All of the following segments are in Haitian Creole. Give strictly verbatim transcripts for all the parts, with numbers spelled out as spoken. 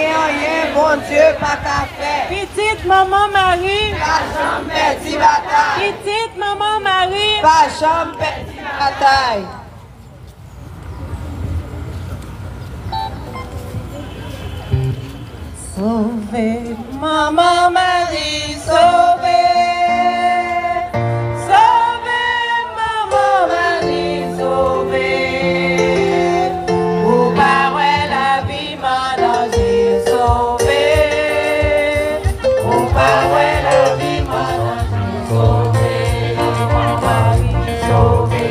Gen anyen Bondye pa ka fè. Pitit Manman Mari. Pa janm pèdi batay. Pitit Manman Mari. Pa janm pèdi batay. Sove, Manman Mari, sove. Sove, Manman Mari, sove. Ou pa wè lavi m an danje, sove. Ou pa wè lavi m an danje, sove. Manman Mari, sove.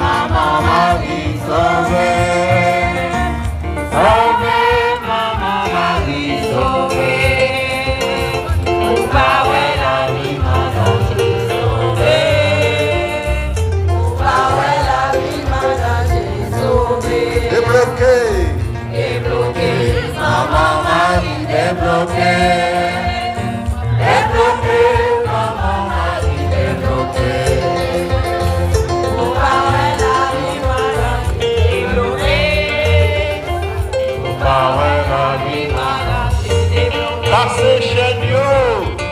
Manman Mari, sove. Sove, Manman Mari, sove. Ou pa wè lavi m an danje, sove. Ou pa wè lavi m an danje, sove. Debloke. Debloke, Manman Mari, debloke. Debloke, Manman Mari, debloke. Ou pa wè lavi m an danje, debloke. Ou pa wè lavi m an danje, debloke. Kase chèn yo.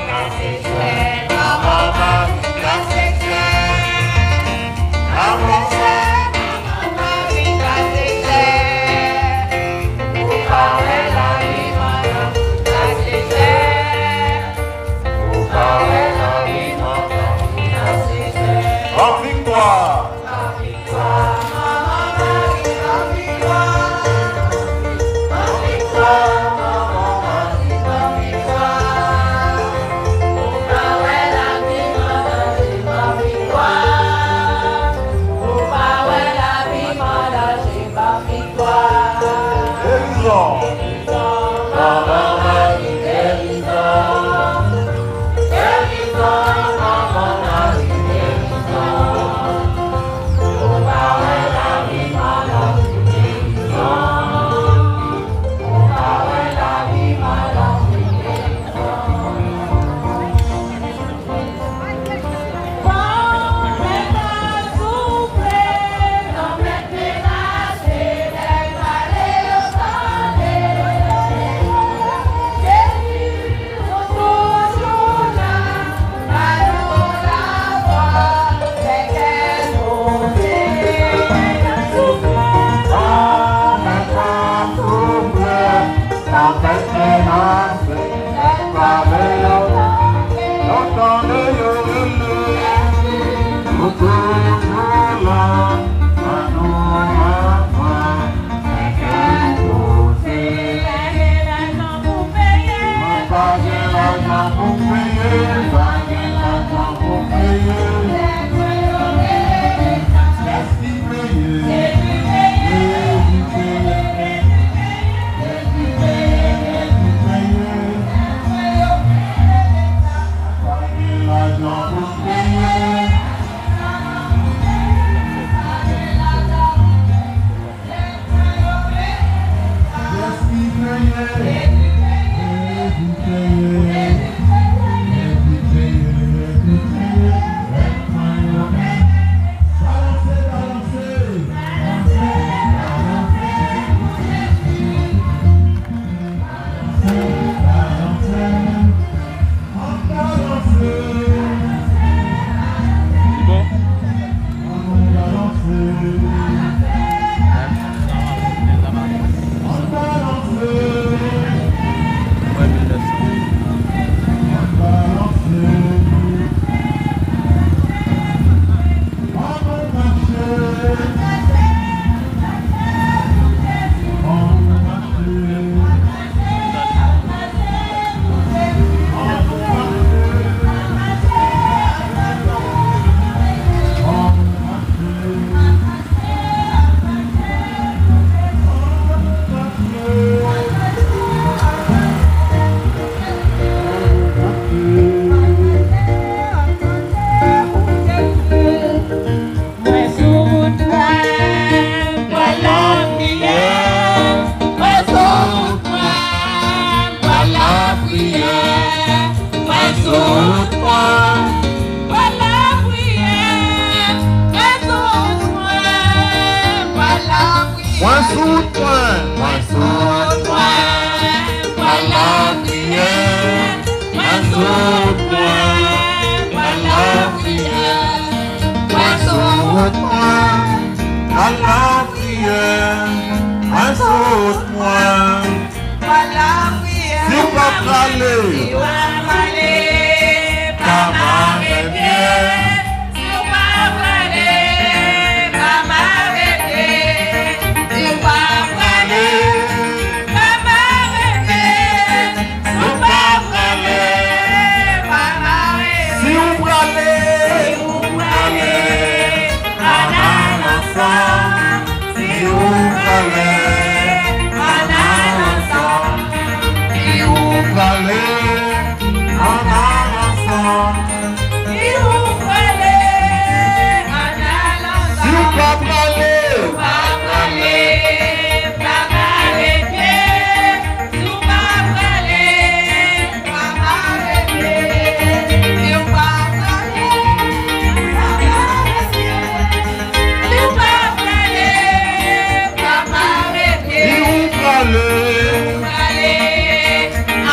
Kase chèn, Manman Mari, kase chèn. Kase chèn, Manman Mari, kase chèn. Ou pa wè lavi m an danje, kase chèn. Ou pa wè lavi m an danje, kase chèn. Ban viktwa. Mwen sou wout mwen, pral lapriyè. Mwen sou wout mwen, pral lapriyè. Mwen sou wout mwen, pral lapriyè. Mwen sou wout mwen, pral lapriyè. Mwen sou wout mwen, mwen sou wout mwen, pral Lapriyè, mwen sot mwen, mwen lapriyè, mwen sot mwen, mwen lapriyè, mwen sot mwen. Si w pa prale, pa m arete. Si w pa prale, pa m arete. Si w pa prale, pa m arete. Si w pa prale, pa m arete. Si w prale, si w prale, ann al ansanm. Si w prale, ann al ansanm. Si w prale, ann al ansanm. Si w prale, ann al ansanm. Si w pa prale, pa prale, pa prale. Si w pa prale, pa prale. Si w pa prale, pa prale. Si w pa prale, pa prale. Si w prale,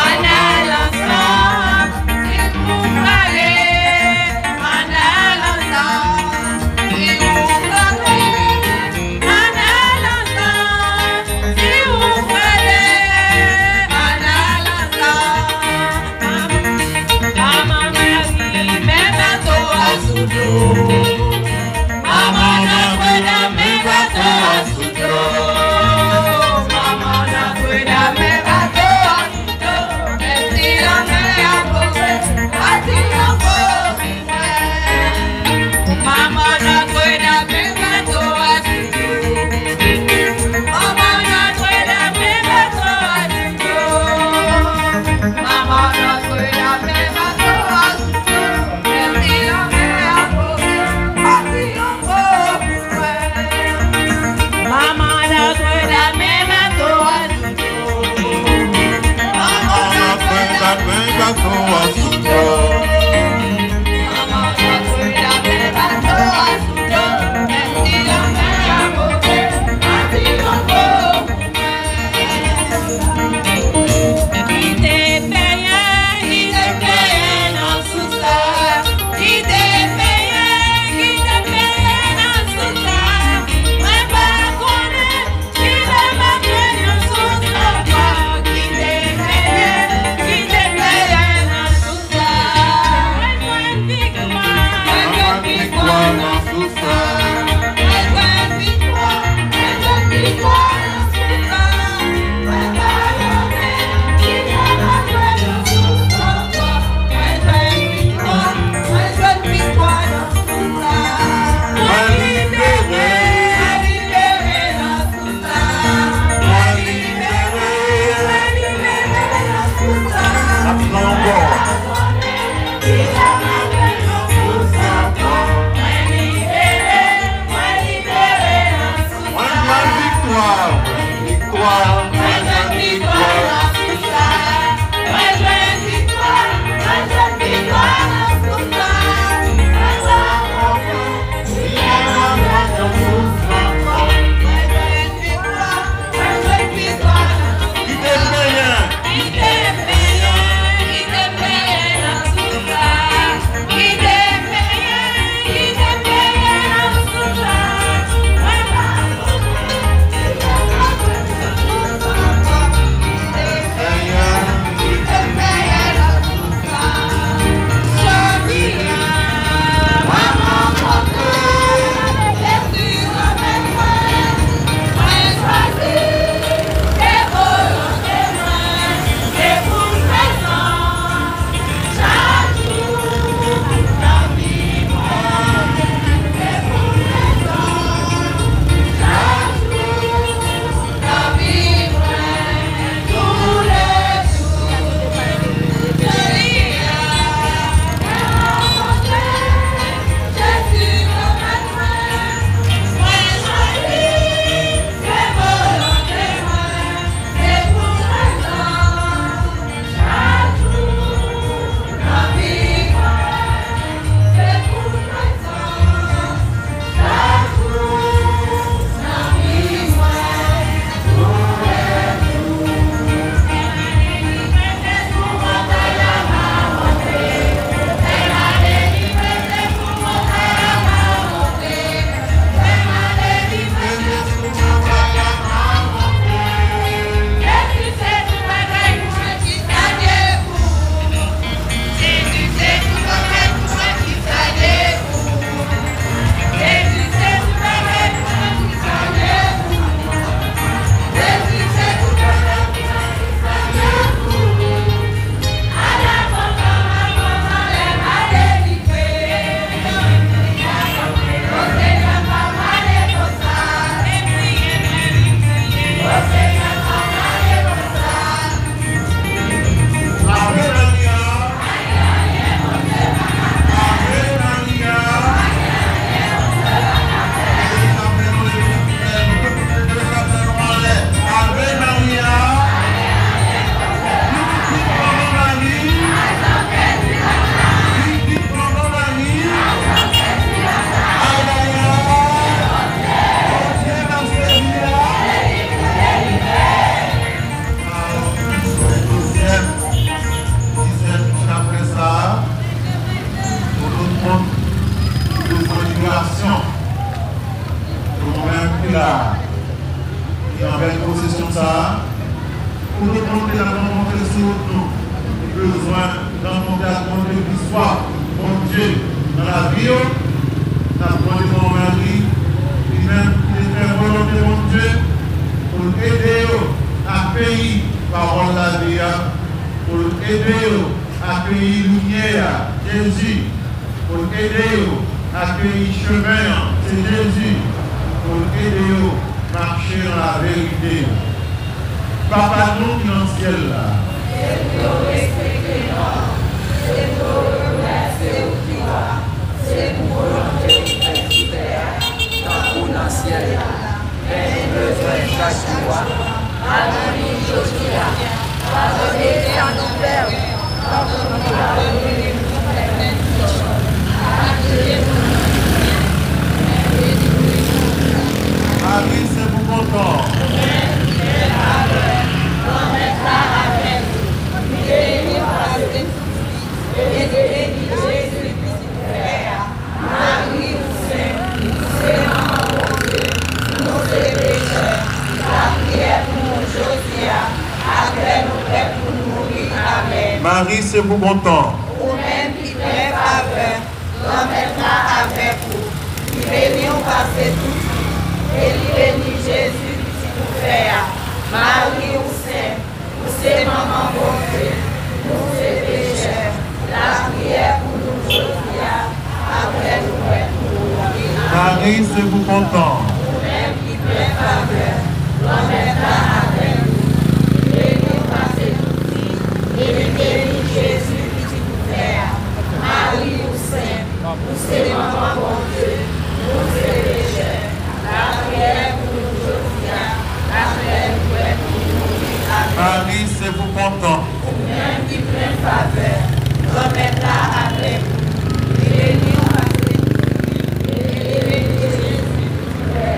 ann al ansanm. Si w prale, ann al ansanm. Si w prale, ann al ansanm. Si w prale, ann al ansanm. Manman Mari, men bato a sou do. Manman Nòtredam, men bato a sou do. Manman Nòtredam, men bato a sou do. Menm si lanmè a pase, pati an pwofesè. Manman Nòtredam, men bato a sou do. Manman Nòtredam, men bato a sou do. Manman Nòtredam, men bato a sou do. Menm si lanmè a pase, pati an pwofesè. Manman Nòtredam, men bato a sou do. Manman Nòtredam, men bato a sou do. Manman Nòtredam, men bato a sou do. Menm si lanmè a pase, pati an pwofesè. Kite peyi, kite peyi nan sou sa. Kite peyi, kite peyi nan sou sa. Mwen pa konnen si l ap mete yon sou sa ankò. Kite peyi, kite peyi nan sou sa. Mwen jwenn viktwa, mwen jwenn viktwa nan sou sa. Mwen jwenn viktwa, mwen jwenn viktwa nan sou sa. Mwen pa konnen si l ap mete yon sou sa ankò. Mwen jwenn viktwa, mwen jwenn viktwa nan sou sa. Mwen libere, mwen libere nan sou sa. Mwen libere, mwen libere nan sou sa. N ap pran ankò. Mwen jwenn viktwa, viktwa, mwen jwenn viktwa. Nan bèl pwosesyon sa a, pou tout moun ki t ap rankontre sou wout nou, ki bezwen rankontre ak Bondye, ki swaf Bondye nan lavi yo, n ap mande Manman Mari, li menm ki te fè volonte Bondye, pou l ede yo akeyi pawòl lavi a, pou l ede yo akeyi limyè a, Jezi, pou l ede yo akeyi chemen an, se Jezi, pou l ede yo mache nan laverite. Papa nou ki nan syèl la, se pou yo respekte non w, se pou yo rekonèt se ou ki wa, se pou volonte w fèt sou tè a, tankou nan syèl la. Pen nou bezwen chak jou a, ba nou li jodi a. Padone nou, Pè, tankou nou padone moun ki fè nou tò. Pa kite nou nan tantasyon, men delivre nou kont mal. Mari, se pou kontan w. Ou menm ki plen favè, Granmèt la avèk ou. Beni w pase tout fi, e beni Jezi, pitit ou fè a. Mari, ou sent, ou se manman Bondye, nou se pechè, lapriyè pou nou jodi a, ak lè nou prèt pou n mouri. Amèn. Mari, se pou kontan w. Ou menm ki plen favè, Granmèt la avèk ou. Li beni w pase tout fi, e li beni Jezi, pitit ou fè a. Mari, ou sent, ou se manman Bondye, nou se pechè, lapriyè pou nou jodi a, ak lè nou prèt pou mouri. Amèn. Mari, se pou kontan w. Ou menm ki plen favè, Granmèt la avèk ou. Li beni w pase tout fi, e li beni Jezi, pitit ou fè a. Mari, ou sent, ou se manman Bondye, nou se pechè, lapriyè pou nou jodi a, ak lè nou prèt pou mouri. Amèn. Mari, se pou kontan w. Ou menm ki plen favè, Granmèt la avèk ou. Li beni w pase tout fi, e li beni Jezi, pitit ou fè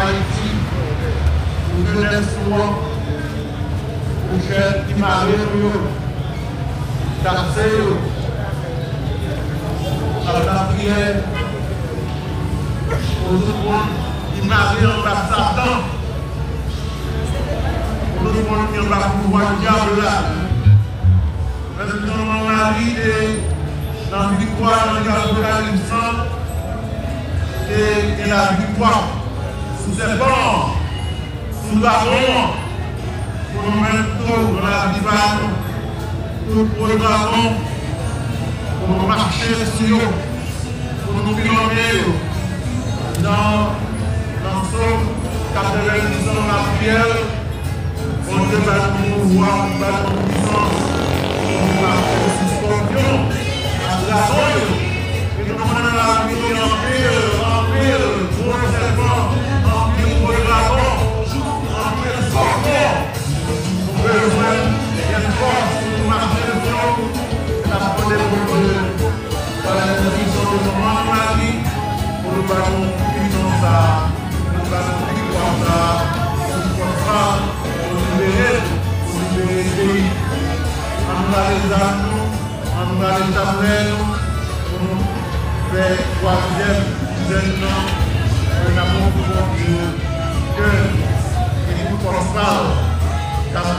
Ayiti, pou jenès nou an, pou jèn ki mare nou yo, takse yo, ak lapriyè, pou tout moun ki mare anba Satan, pou tout moun ki anba pouvwa dyab la. Mèt Jean Marie te nan viktwa nan Apokalips lan, te gen laviktwa sou sèpan an, sou dragon an, pou nou menm tou nan lavi pa nou, tout gwo dragon, pou nou mache sou yo, pou nou pilonne yo. Nan, nan Sòm katrevenndis lan, lapriyè, Bondye ba nou pouvwa, li ba nou pwisans pou nou mache sou skòpyon ak dragon yo. E nou konnen nan lavi nou gen anpil, anpil gwo sèpan, anpil gwo dragon, anpil skòpyon. Nou bezwen gen fòs pou nou mache sou yo. N ap mande Bondye Fè entèsesyon de manman nou Mari, pou nou ba nou pwisans sa, pou nou ba nou viktwa sa, pou nou konsa, pou nou libere, pou nou libere peyi. Ann nou rale zam nou, ann nou rale chapelè nou, pou nou fè twazyèm jèn nan, pou n ap ofri Bondye kè e tout fòs pa w, k ap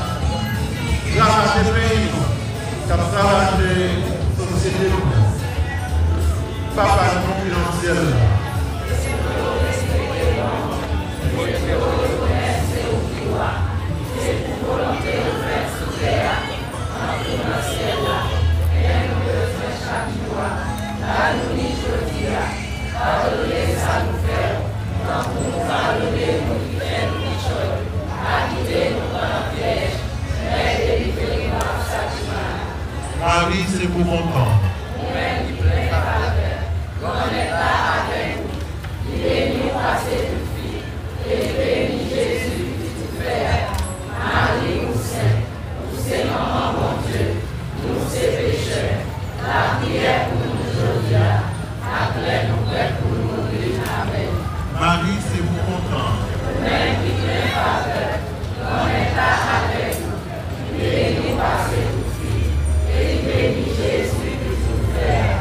ravaje peyi nou. K ap ravaje sosyete nou. Papa nou ki nan syèl la. Padone sa nou fè yo, tankou nou padone moun ki fè nou kèchòt. Pa kite nou pran nan pyèj, men delivre nou ak sa ki mal. Mari, se pou kontan. Ou menm ki plen favè, Granmèt la avèk ou. Li beni w pase tout fi, e li beni Jezi, pitit ou fè a. Mari, ou sent, ou se manman Bondye, nou se pechè, lapriyè pou nou jodi a, ak lè nou prèt pou nou mouri. Amèn. Mari, se pou kontan. Ou menm ki plen favè, Granmèt la avèk ou. Li beni w pase tout fi, e li beni Jezi, pitit ou fè a.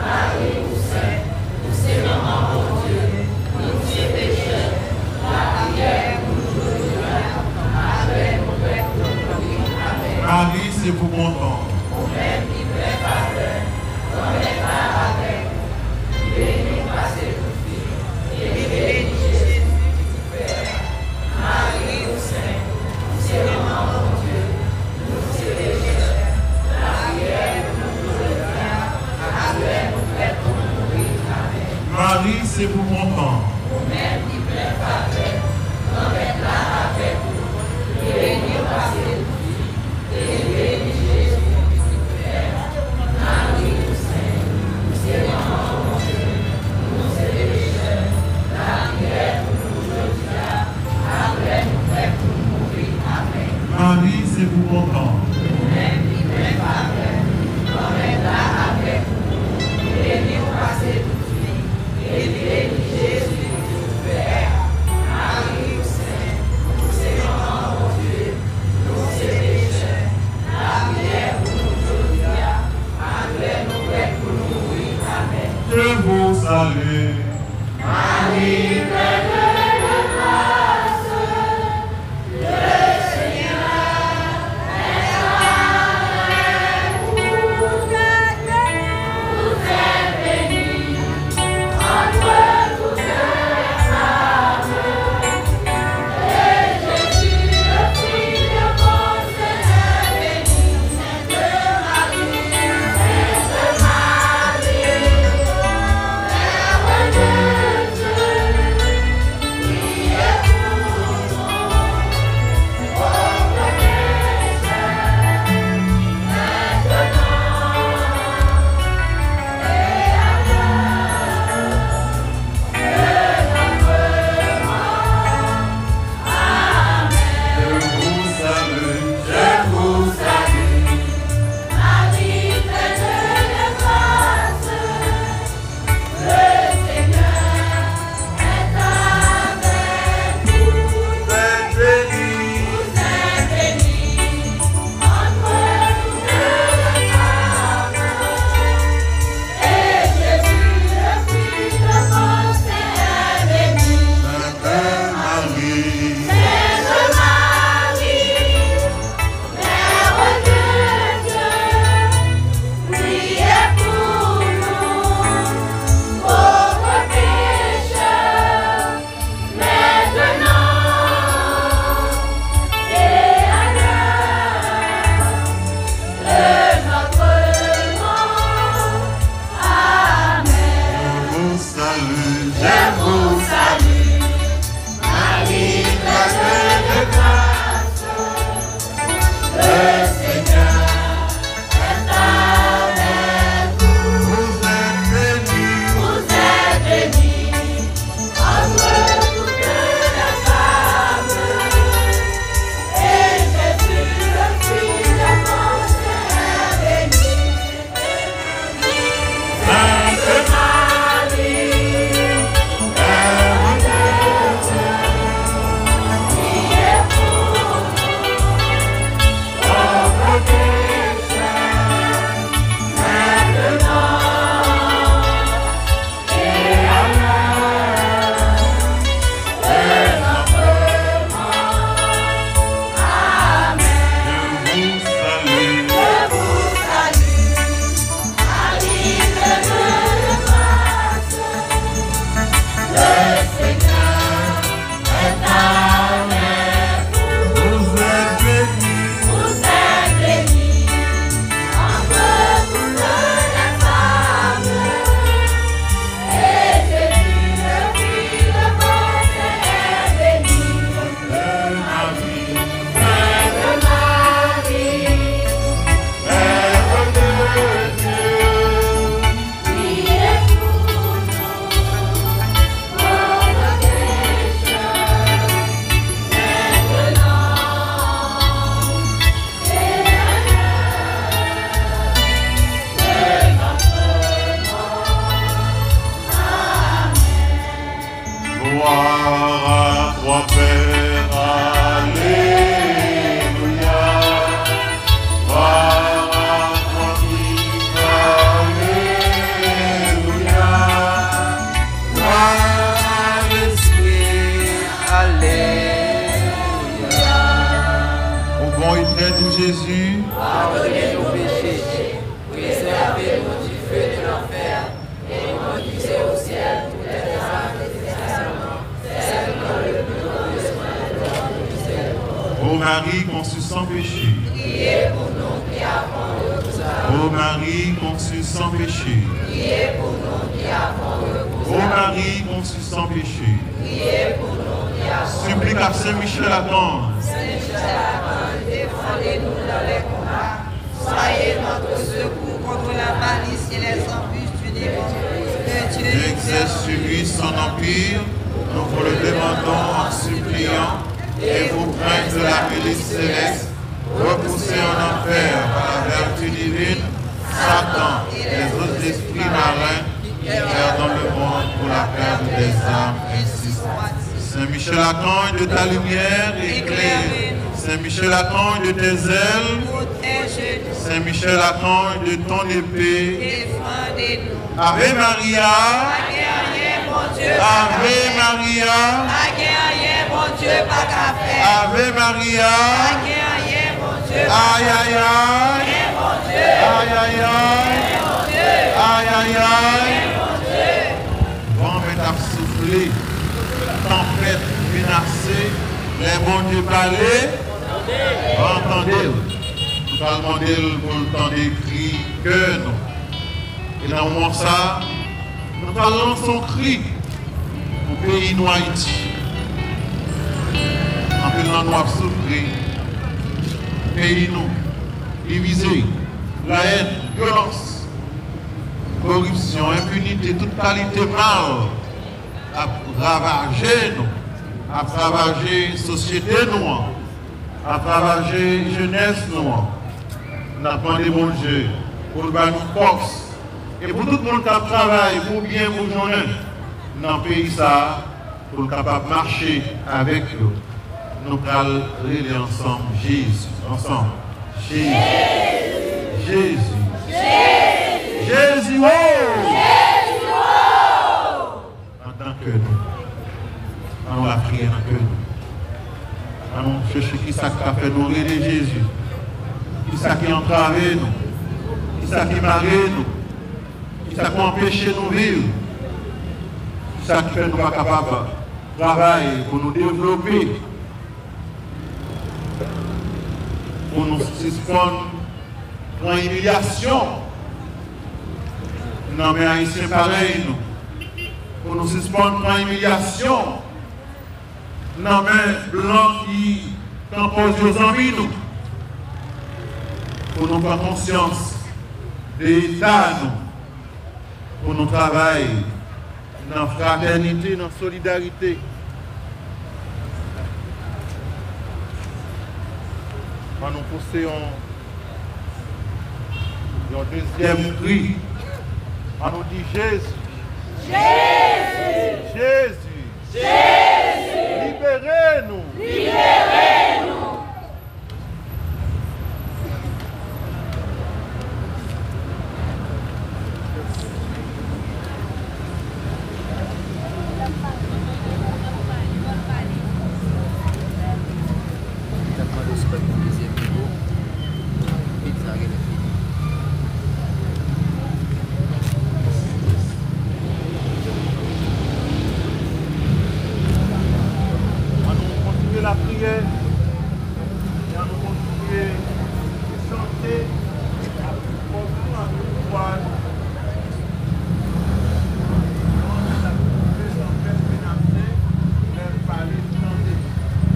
Mari, ou sent, ou se manman Bondye, nou se pechè, lapriyè pou nou jodi a, ak lè nou prèt pou nou mouri. Amèn. Mari, se pou kontan. Ou menm ki plen favè, Granmèt la avèk ou. Li beni w pase tout fi, e li beni Jezi, pitit ou fè a. Mari, ou sent, ou se manman Bondye, nou se pechè, lapriyè pou nou jodi a, ak lè nou prèt pou nou mouri. Amèn. Mari, se pou kontan. Ou menm ki plen favè, Granmèt la avèk ou. Li beni w pase tout fi, e li beni Jezi, pitit ou fè a. Mari, ou sent, ou se manman Bondye, nou se pechè, lapriyè pou nou jodi a, ak lè nou prèt pou nou mouri. Amèn. Mari, se pou kontan. Ou menm ki plen favè, Granmèt la avèk ou. Li beni w pase tout fi, e li beni Jezi, pitit ou fè a. Mari, ou sent, ou se manman Bondye, nou se pechè, lapriyè pou nou jodi a, ak lè nou prèt pou nou mouri. Amèn. Je vous salue. Marie, pleine de grâce, le Seigneur est Gloire à toi, Père, Alléluia. Gloire à toi, Fils, Alléluia. Gloire à l'Esprit, Alléluia. Ô bon et très doux Jésus, pardonnez nos péchés, préservez-nous du feu de l'enfer, et conduisez au ciel toutes les âmes spécialement celles qui ont le plus grand besoin de votre miséricorde. Ô Marie conçue sans péché. Priez pour nous qui avons recours à vous. Ô Marie conçue sans péché. Priez pour nous qui avons recours à vous. Ô Marie conçue sans péché. Priez pour nous qui avons recours à vous. Supplique à Saint Michel Archange. Saint Michel Archange, défendez-nous dans les combats. Soyez notre secours contre la malice et les embûches du démon. Que Dieu exerce sur lui son empire, nous vous le demandons en suppliant, et vous, prince de la milice céleste, repoussez en enfer par la vertu divine Satan et les autres esprits malins qui errent dans le monde pour la perte des âmes, ainsi soit. Saint Michel Archange, de ta lumière éclairez-nous. Saint Michel Archange, de tes ailes protège-nous. Saint Michel Archange, de ton épée défendez-nous. Ave Maria. Pa gen anyen Bondye pa ka fè. Ave Maria. Pa gen anyen Bondye pa ka fè. Ave Maria. Pa gen anyen Bondye pa ka fè. Ayayay. Gen Bondye. Ayayay. Gen Bondye. Ayayay. Gen Bondye. Van mèt ap soufle, tanpèt menase, lè Bondye pale, van tande l. Nou pral mande l pou l tande kri kè nou. E nan moman sa, nou pral lanse yon kri pou peyi nou Ayiti. Anpil nan nou ap soufri. Peyi nou divize, lahèn, vyolans, koripsyon, enpinite, tout kalite mal ap ravaje nou, ap ravaje sosyete nou an, ap ravaje jenès nou an. N ap mande Bondye pou l ba nou fòs. E pou tout moun k ap travay pou byen pou jounen nan peyi sa a, pou l kapab mache avèk yo, nou pral rele ansanm Jezi. Ansanm. Jezi. Jezi. Jezi, o! Andan kè nou. Ann nou lapriyè nan kè nou. Ann nou chèche kisa k ka fè nou rele Jezi. Kisa ki antrave nou. Kisa ki mare nou. Kisa k anpeche nou viv. Kisa k fè nou pa kapab travay pou nou devlope. Pou nou sispann pran imilyasyon nan men Ayisyen parèy nou. Pou nou sispann pran imilyasyon nan men blan ki pran pòz yo zanmi nou. Pou nou pran konsyans de eta nou. Pou nou travay nan fratènite, nan solidarite. Ann nou pouse yon, yon dezyèm kri. Ann nou di Jezi. Jezi! Jezi! Jezi! Libere nou! Libere nou! Ann nou kontinye lapriyè. E ann nou kontinye chante avèk fòs nou, avèk pouvwa nou. Ann nou chante tanpèt menase, lè l pale, tande.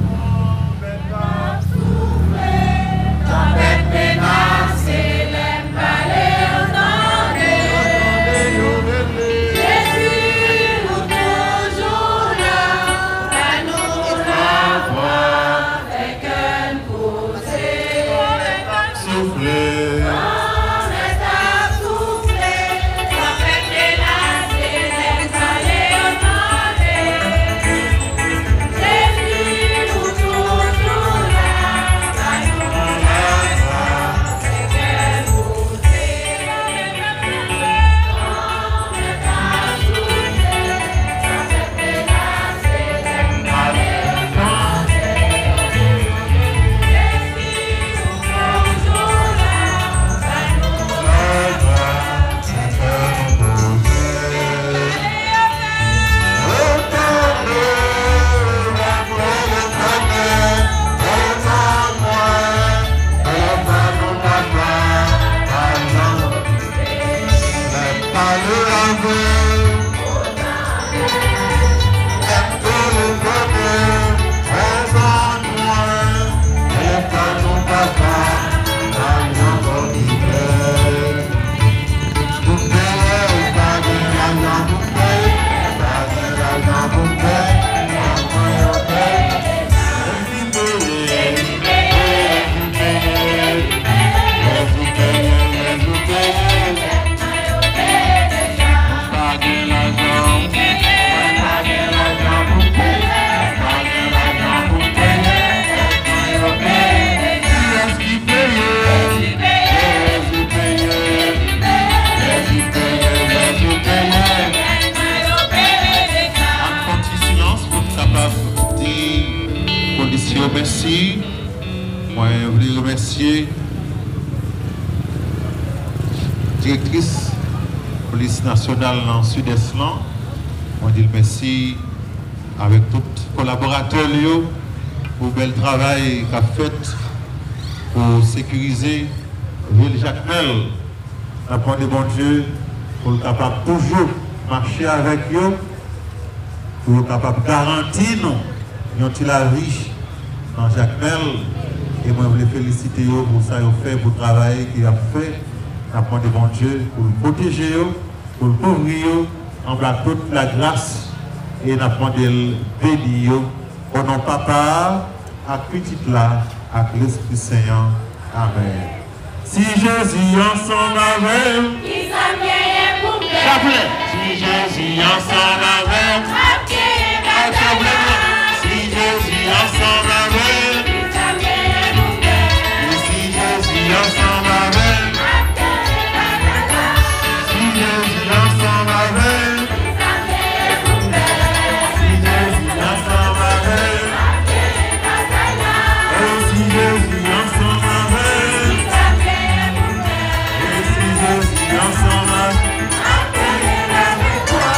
Tanpèt ap soufle, tanpèt menase, lè m pale, tande. Tande yo rele. Jezi, ou toujou la, ba nou lavwa. Mèsi. Mwen vle remèsye direktris polis nasyonal nan Sidès lan. Mwen di l mèsi avèk tout kolaboratè l yo pou bèl travay k ap fèt pou sekirize vil Jakmèl. N ap mande Bondye pou l kapab toujou mache avèk yo, pou yo kapab garanti nou yon ti lavi nan Jakmèl. E mwen vle felisite yo pou sa yo fè, pou travay ke y ap fè. N ap mande Bondye pou l pwoteje yo, pou l kouvri yo anba tout lagras, e n ap mande l beni yo. O non Papa a, ak Pitit la, ak Lespri Sen an. Amèn. Si Jezi ansanm avè m, kisa m genyen pou m pè? Chaplè. Si Jezi ansanm avè m, m ap genyen batay la. Si Jezi ansanm avè m, kisa m genyen pou m pè? E si Jezi ansanm avè m, m ap genyen batay la. Si Jezi ansanm avè m, kisa m genyen pou m pè? Si Jezi ansanm avè m, m ap genyen batay la. E si Jezi ansanm avè m, e si Jezi ansanm avè m, m ap genyen laviktwa.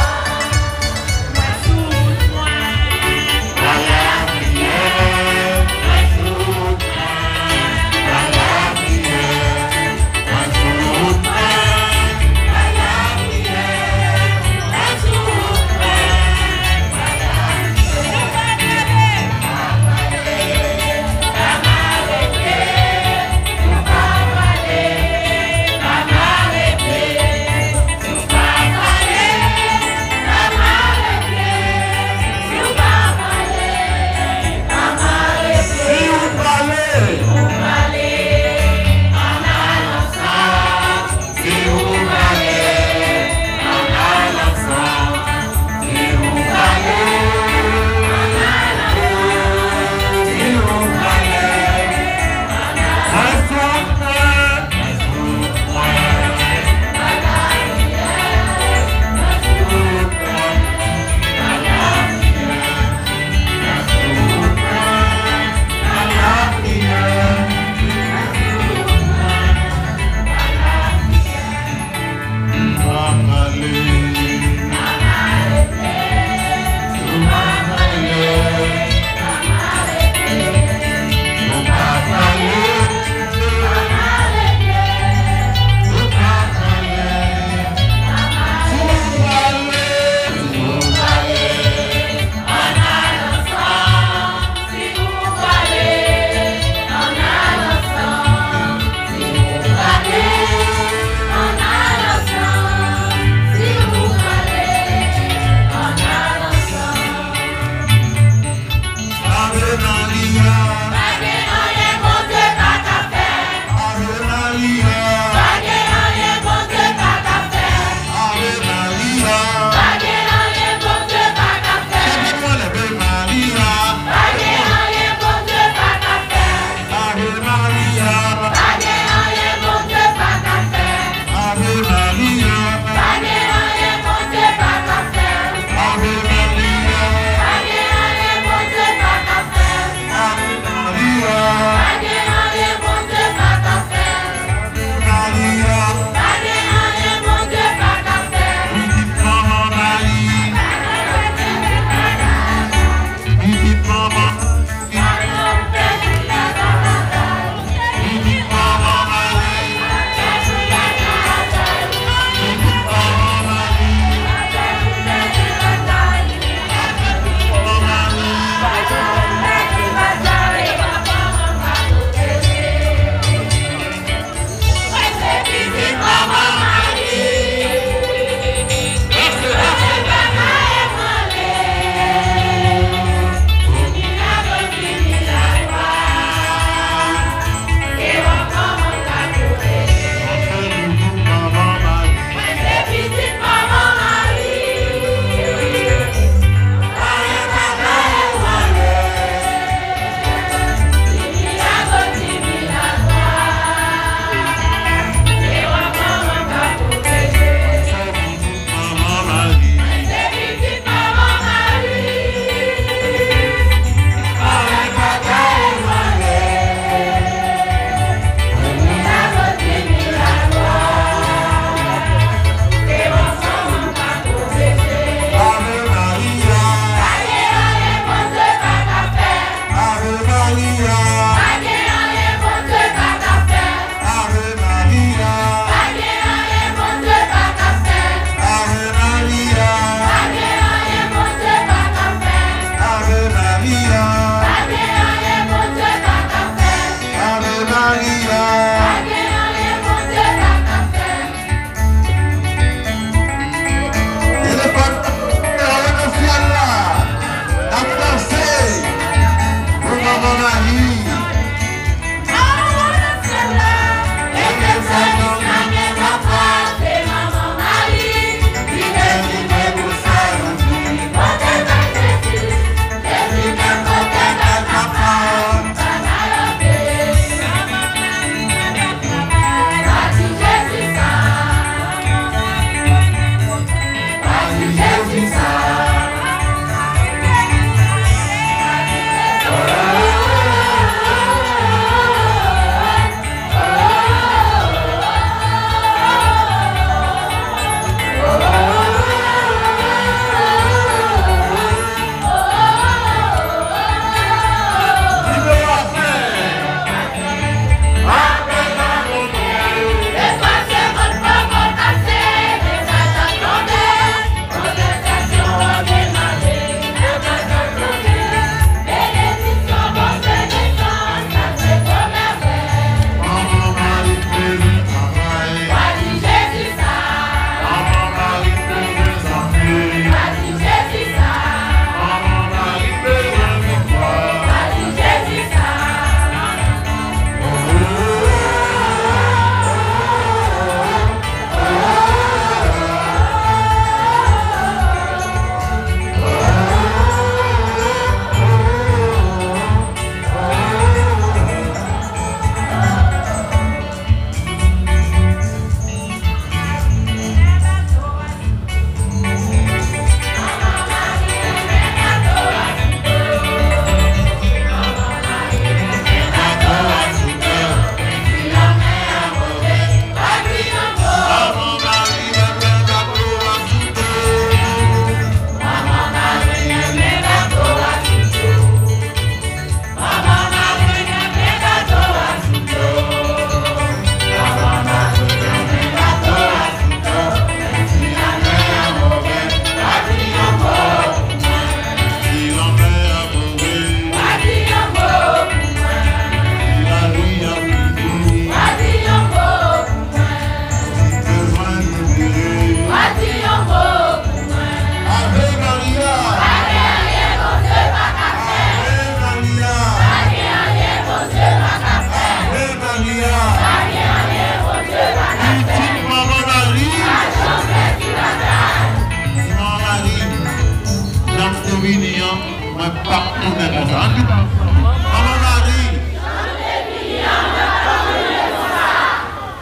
P ap tounen konsa. Ann di, Manman Mari.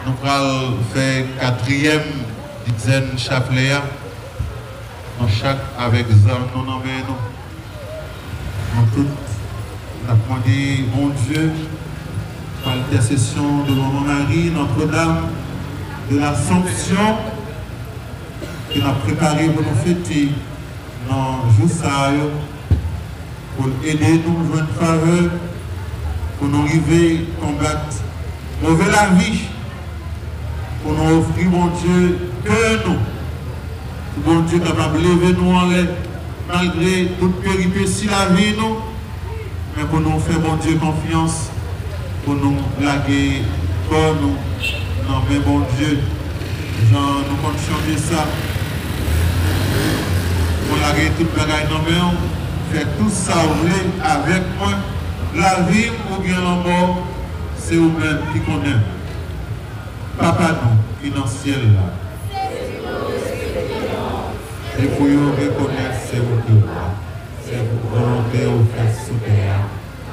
Nou pral fè katriyèm didzèn chaplè a. Nou chak avèk zam nou nan men nou. Nou tout, n ap mande Bondye, pa entèsesyon de Manman Mari, Notre-Dame de l'Assomption, ke n ap prepare pou nou fete nan jou sa yo, pou l ede nou jwenn favè, pou nou rive konbat move lavi, pou nou ofri Bondye kè nou, pou Bondye kapab leve nou anlè, malgre tout peripesi lavi nou, men pou nou fè Bondye konfyans, pou nou lage kò nou nan men Bondye. Jan nou konn chante sa, mwen lage tout bagay nan men w, fè tout sa w vle avèk mwen, lavi m oubyen lanmò, se ou menm ki konnen. Papa nou ki nan syèl la, se pou yo rekonèt se ou ki wa, se pou volonte w fèt sou tè a,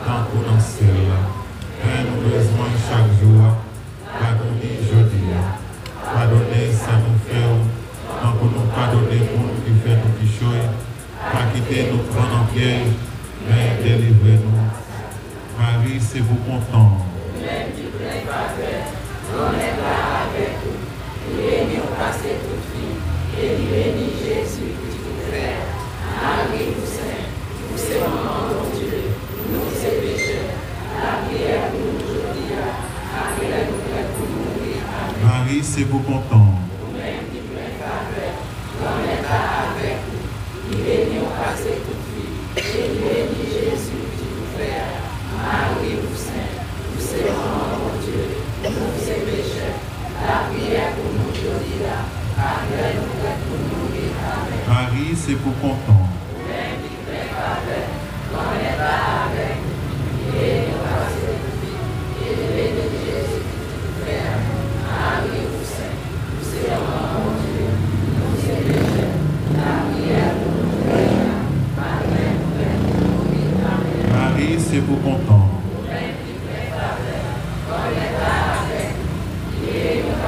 tankou nan syèl la. Pen nou bezwen chak jou a, ba nou li jodi a. Padone sa nou fè w, tankou nou padone moun ki fè nou kichoy. Pa kite nou pran nan pyèj, men delivre nou. Mari, se pou kontan w. Ou menm ki plen favè, Granmèt la avèk ou. Li beni w pase tout fi, e li beni Jezi, pitit ou fè a. Mari, ou sen, ou se manman Bondye, nou ki se pechè, lapriyè pou nou jodi a, ak lè nou prèt pou mouri. Amèn. Mari, se pou kontan w. Ou menm ki plen favè, Granmèt la avèk ou. Li beni w pase tout fi, e li beni Jezi, pitit ou fè a. Mari, ou sen, ou se manman Bondye, nou ki se pechè, lapriyè pou nou jodi a, ak lè nou prèt pou mouri. Amèn. Mari, se pou kontan w. Ou menm ki plen favè, Granmèt la avèk ou. Li beni w pase tout fi, e li beni Jezi, pitit ou fè a. Mari, ou sen, ou se manman Bondye, nou ki se pechè, lapriyè pou nou jodi a, ak lè nou prèt pou mouri. Amèn. Mari, se pou kontan w. Ou menm ki plen favè, Granmèt la avèk ou.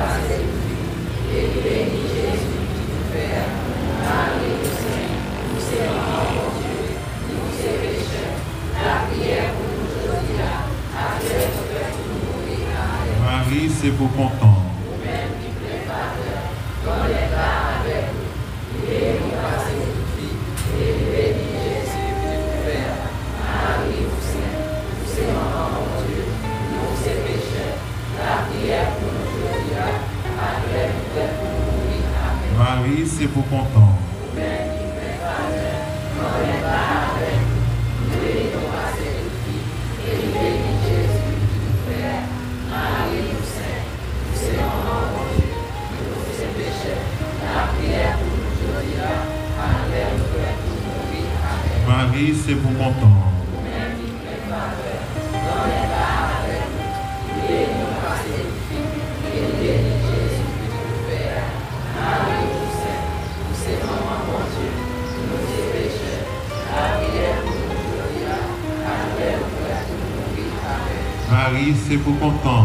Li beni w pase tout fi, e li beni Jezi, pitit ou fè a. Mari, ou sen, ou se manman Bondye, nou ki se pechè, lapriyè pou nou jodi a, ak lè nou prèt pou mouri. Amèn. Mari, se pou kontan w. Ou menm ki plen favè, Granmèt la avèk ou. Li beni w pase tout fi, e li beni Jezi, pitit ou fè a. Mari, ou sen, ou se manman Bondye, nou ki se pechè, lapriyè pou nou jodi a, ak lè nou prèt pou mouri. Amèn. Mari, se pou kontan w. Ou menm ki plen favè, Granmèt la avèk ou. Li beni w pase tout fi, e li beni Jezi, pitit ou fè a. Mari, ou sen, ou se manman Bondye, nou ki se pechè, lapriyè pou nou jodi a, ak lè nou prèt pou mouri. Amèn. Mari, se pou kontan w. Ou menm ki plen favè, Granmèt la avèk ou. Li beni w pase tout fi, e li beni Jezi, pitit ou fè a. Mari, ou sen, ou se manman Bondye, nou ki se pechè, lapriyè pou nou jodi a, ak lè nou prèt pou mouri. Amèn. Mari, se pou kontan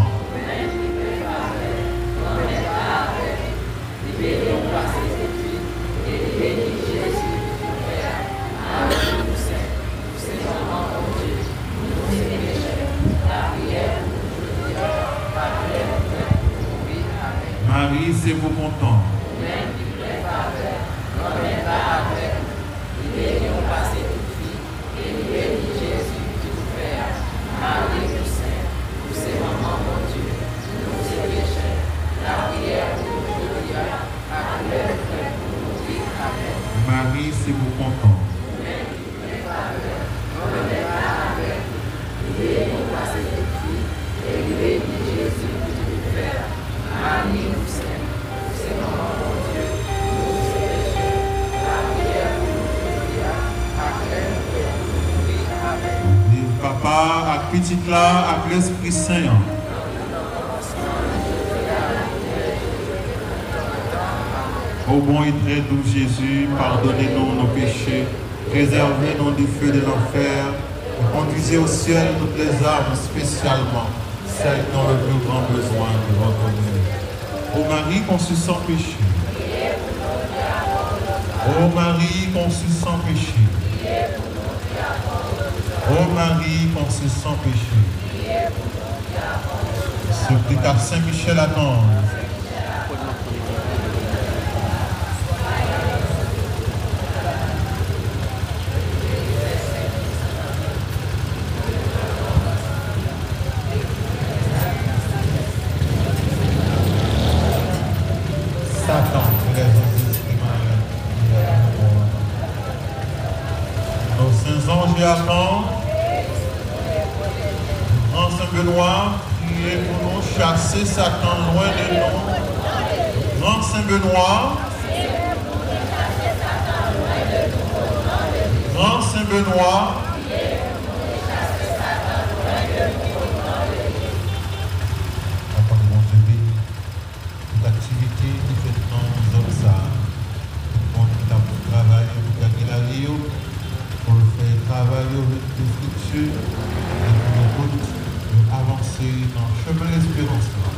w. Ou menm ki plen favè, Granmèt la avèk ou. Li beni w pase tout fi, e li beni Jezi, pitit ou fè a. Mari, ou sen, ou se manman Bondye, nou ki se pechè, lapriyè pou nou jodi a, ak lè nou prèt pou mouri. Amèn. Mari, se pou kontan w. Ou menm ki plen favè, Granmèt la avèk ou. Li beni w pase tout fi, e li beni Jezi, pitit ou fè a. Mari, ou sen, ou se manman Bondye, nou ki se pechè, lapriyè pou nou jodi a, ak lè nou prèt pou mouri. Amèn. Mari, se pou kontan w. Ou menm ki plen favè, Granmèt la avèk ou. Li beni w pase tout fi, e li beni Jezi, pitit ou fè a. Mari, ou sen, ou se manman Bondye, nou ki se pechè, lapriyè pou nou jodi a, ak lè nou prèt pou mouri. Amèn. Viv Papa ak Pitit la ak Lespri Sen an. Ô bon et très doux Jésus, pardonnez-nous nos péchés, Préservez-nous du feu de l'enfer et conduisez au ciel toutes les âmes, spécialement celles qui ont le plus grand besoin de votre aide. Ô Marie conçue sans péché. Ô Marie conçue sans péché. Ô Marie conçue sans péché. Supplica Saint Michel Archange. Satan et les anges esprits malins qui est à mon bord. Nos saints anges et archanges, grand Saint Benoît, priez pour nous, chassez Satan loin de nous. Grand Saint Benoît, Grand Saint Benoît. Papa Bondye beni tout aktivite ki fèt nan zòn sa a. Tout moun ki t ap travay pou gade lari yo, pou l fè travay yo vin pi friktyè, e pou yo tout yo avanse nan chemen lesperans la,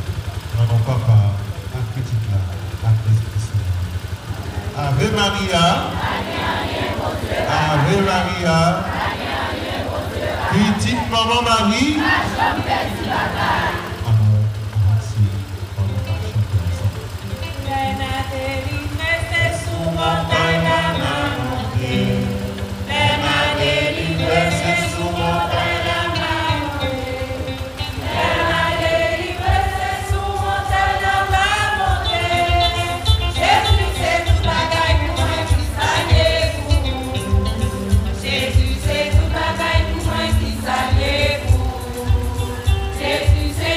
nan non Papa a, ak Pitit la, ak Lespri Sen an. Ave Maria, Ave Maria, pitit manman Mari. Ann nou avanse, ann nou chante ansanm. Lè m a delivre, se sou montay la m a monte. Lè m a delivre, se sou montay la m a monte. Lè m a delivre, se sou montay la m a monte. Jezi se tout bagay pou mwen, kisa l ye pou ou? Jezi se tout bagay pou mwen, kisa l ye pou ou? Jezi se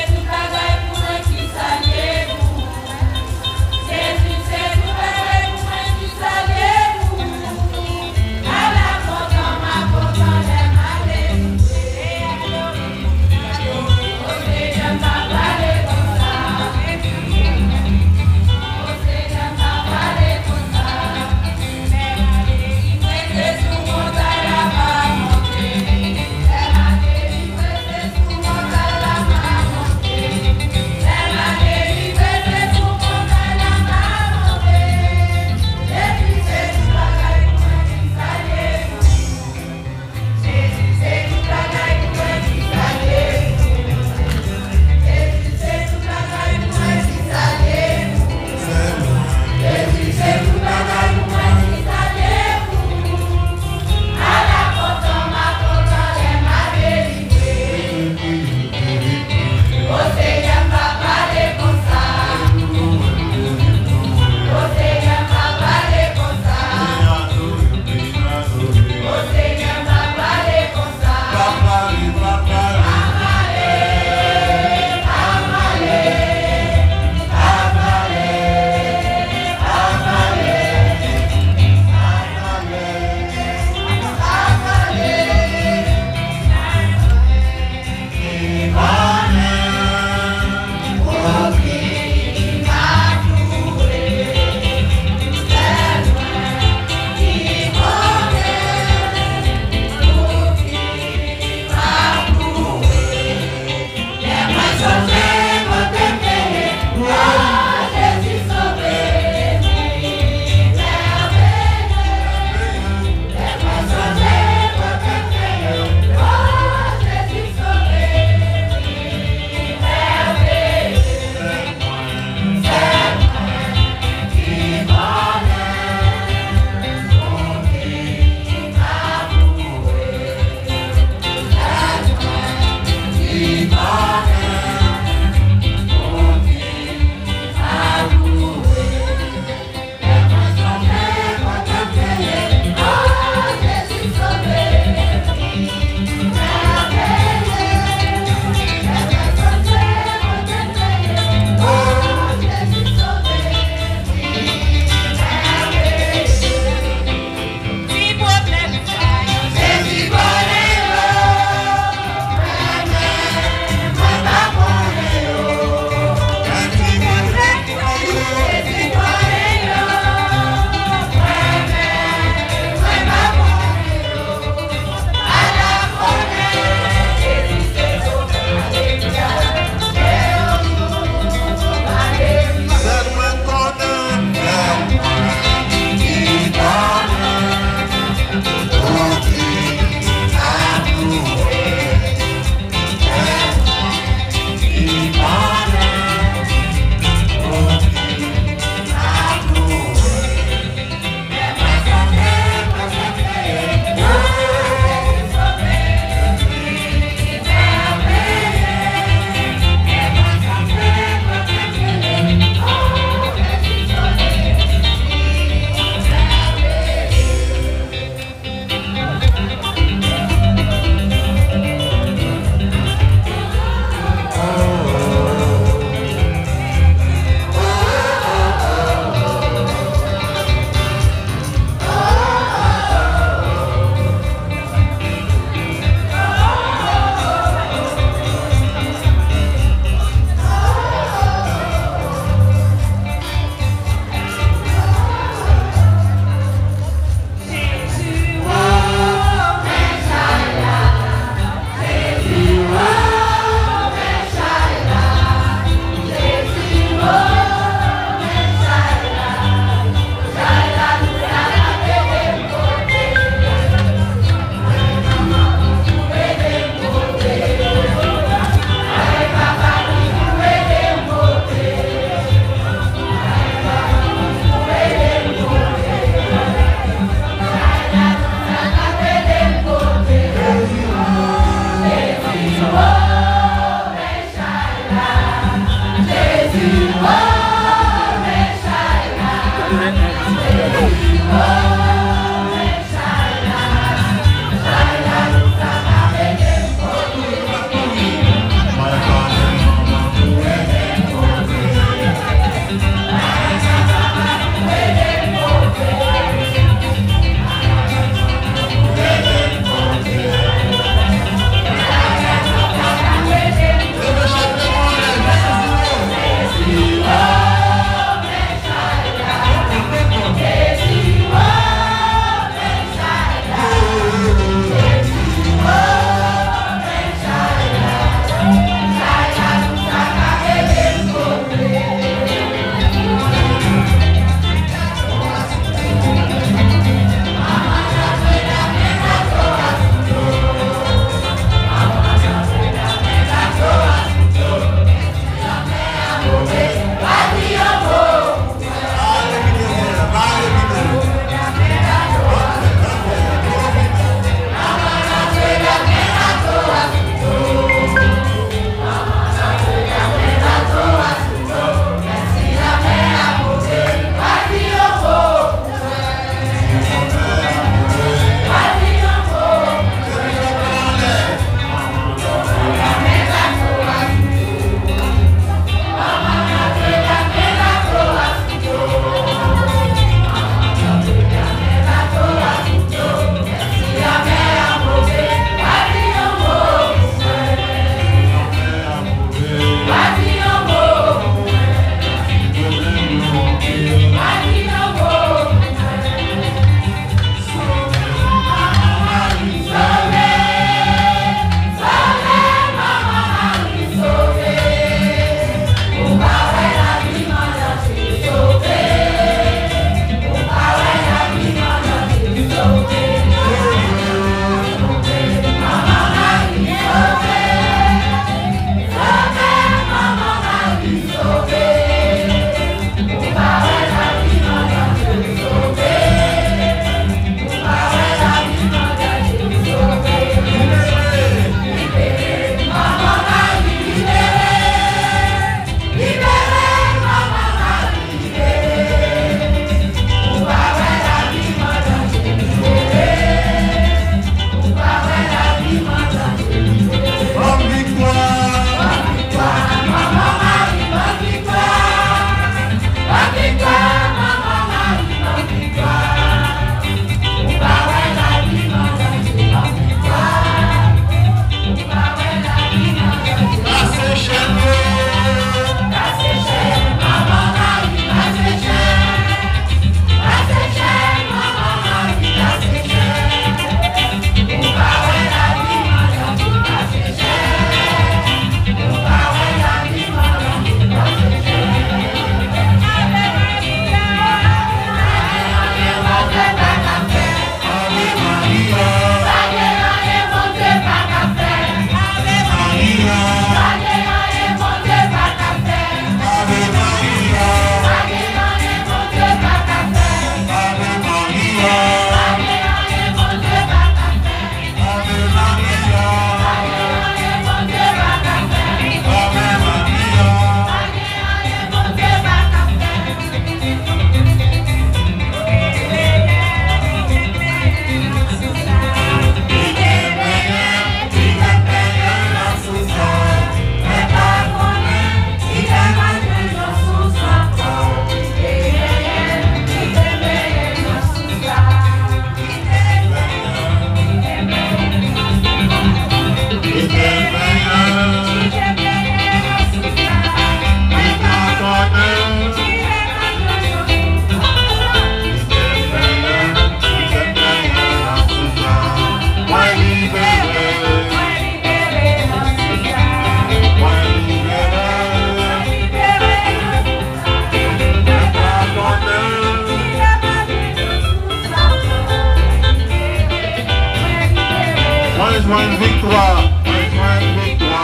Jwenn viktwa, mwen jwenn viktwa.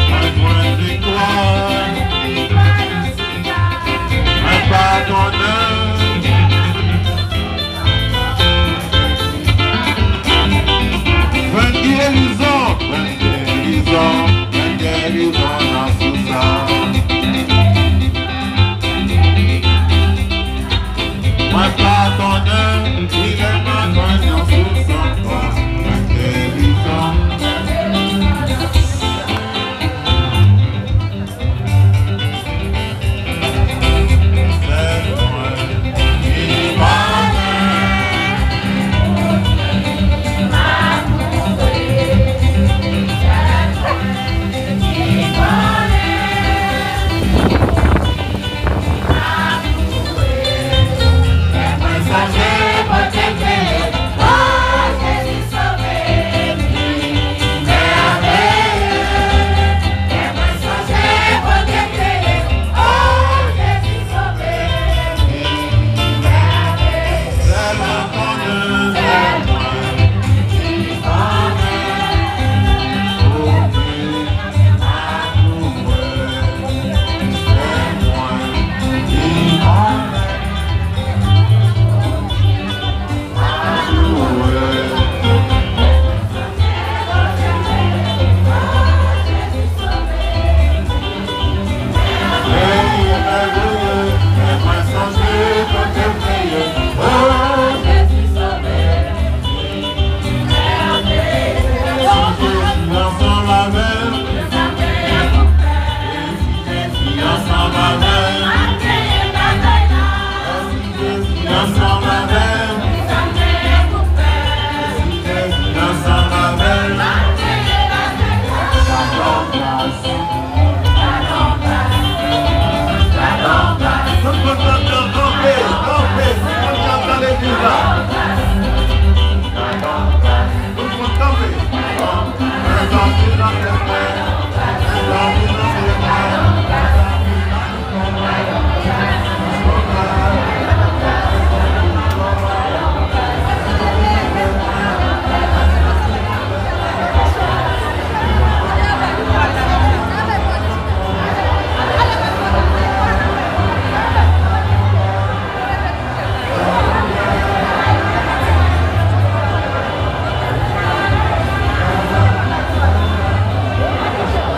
Mwen jwenn viktwa. Mwen pa konnen. Jwenn gerizon, jwenn gerizon, jwenn gerizon nan sou sa. Mwen pa konnen kilè m ap jwenn yon souf ankò. Mwen gerizon.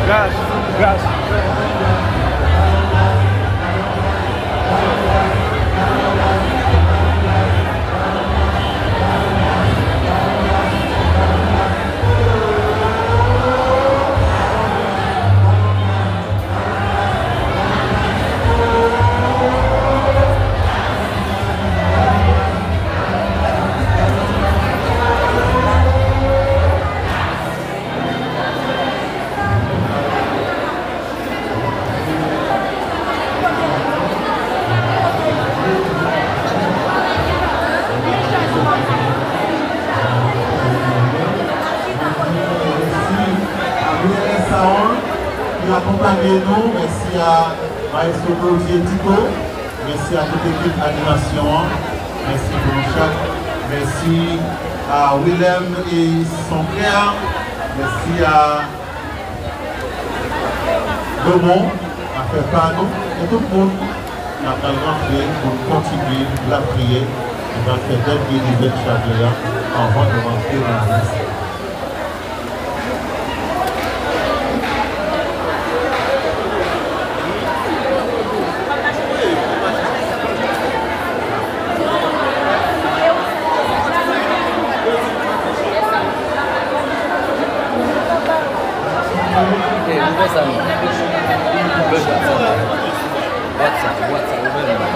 Gaz, gaz. Mèsi a W L S Sound ki akonpanye nou. Mèsi a Maestro Claudier Tito. Mèsi a tout ekip animasyon an. Mèsi pou nou chak. Mèsi a Willem e Sonker. Mèsi a Domon, afè pa nou, e tout moun, n ap al rantre pou n kontinye lapriyè, nou pral fè dènye livèt chaplè a anvan nou rantre nan mès. Hey, ouvè sa non. Ouvè bwat sa. Bwat sa, bwat sa, ouvè l non.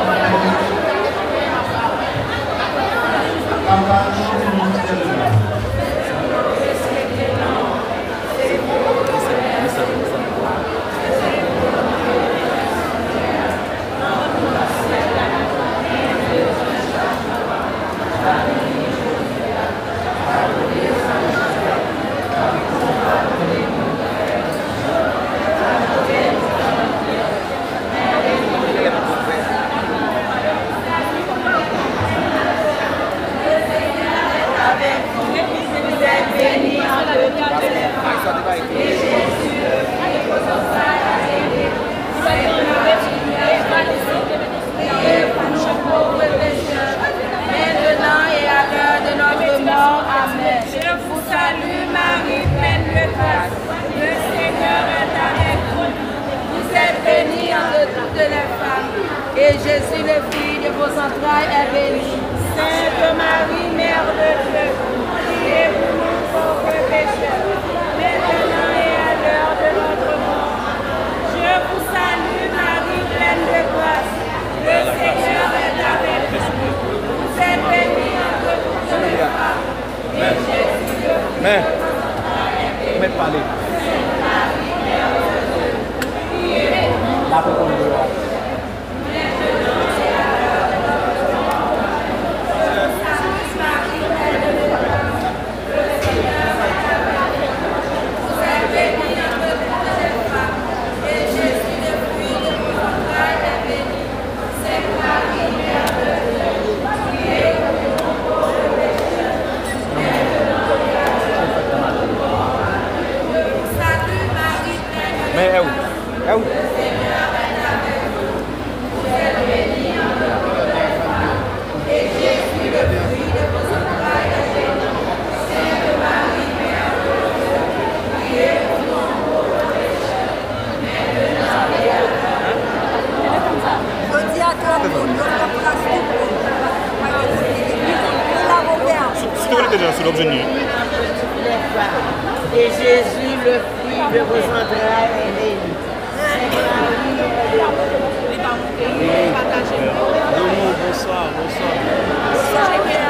Le Seigneur est avec vous. Vous êtes bénie entre toutes les femmes, et Jésus, le fruit de vos entrailles, est béni. Sainte Marie, Mère de Dieu, priez pour nous pauvres pécheurs, maintenant et à l'heure de notre mort. Je vous salue, Marie pleine de grâce, le Seigneur est avec vous. Vous êtes bénie entre toutes les femmes. Men, ou mèt pale. N ap reponn deyò a. Men, e ou? E ou? Jodi a, tout moun, yo pran plas tout moun. Pa gen moun ki gen plis. Pou la, mon pè. Si, si te konekte deja sou l, w ap jwenn li. Et Jésus, le fruit de vos entrailles, est béni. Sainte Marie, Mère de Dieu. Bonjour, bonsoir, bonsoir.